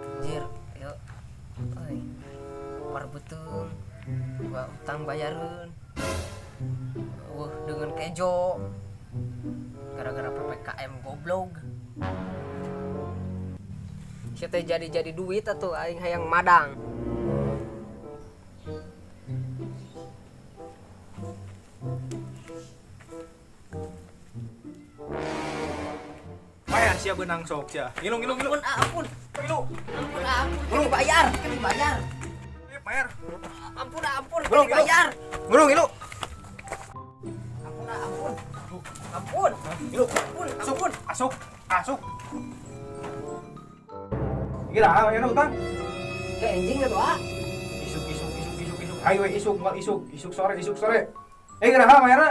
Anjir, yuk. Oi. Par beuteung. Gua utang bayareun. Wah, dengan kejo. Gara-gara PPKM goblok. Sia teh jadi-jadi duit atuh aing hayang madang. Payah sia beunang sok sia. Ngilu ngilu ngilu. Ampun, ah, ampun. Ngilu. Ampun, ah, ampun. Kan dibayar, kan dibayar. Eh, bayar. Ampun, ah, ampun, kan Belum, ngilu. dibayar. Ngilu ngilu. Ampun, ah, ampun. Ampun. Ngilu. Ampun, ampun. Asup, asup. Gila, ah, bayar utang. Kayak anjing atuh, ah. Isuk isuk isuk isuk isuk. Ayo we, isuk mal isuk, isuk sore isuk sore. Eh, geraha bayarna.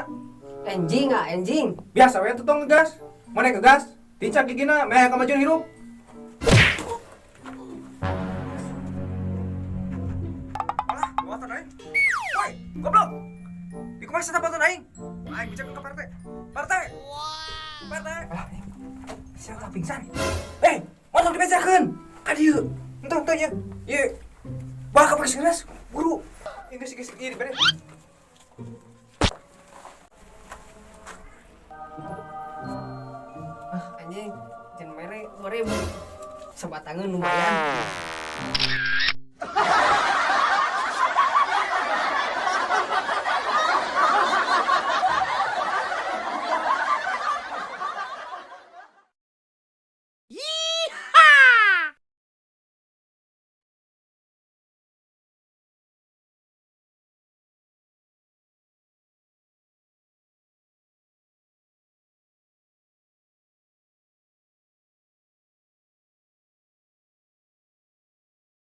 Anjing ah, anjing. Biasa we tuh tong ngegas. Mana ngegas? Tincak gigina, meh kamajuan hirup. Alah, motor aing. Woi, goblok. Di kumaha eta motor aing? Aing bisa ke partai. Partai. Partai. Alah, siapa pingsan? Eh, motor dibejakeun. Ka dieu. Entong entong ieu. Ieu. Wah, ka pakai geus, buru. Ini geus geus ieu dibere. Ah, anjing. Jen mere 2000. Sebatangan lumayan.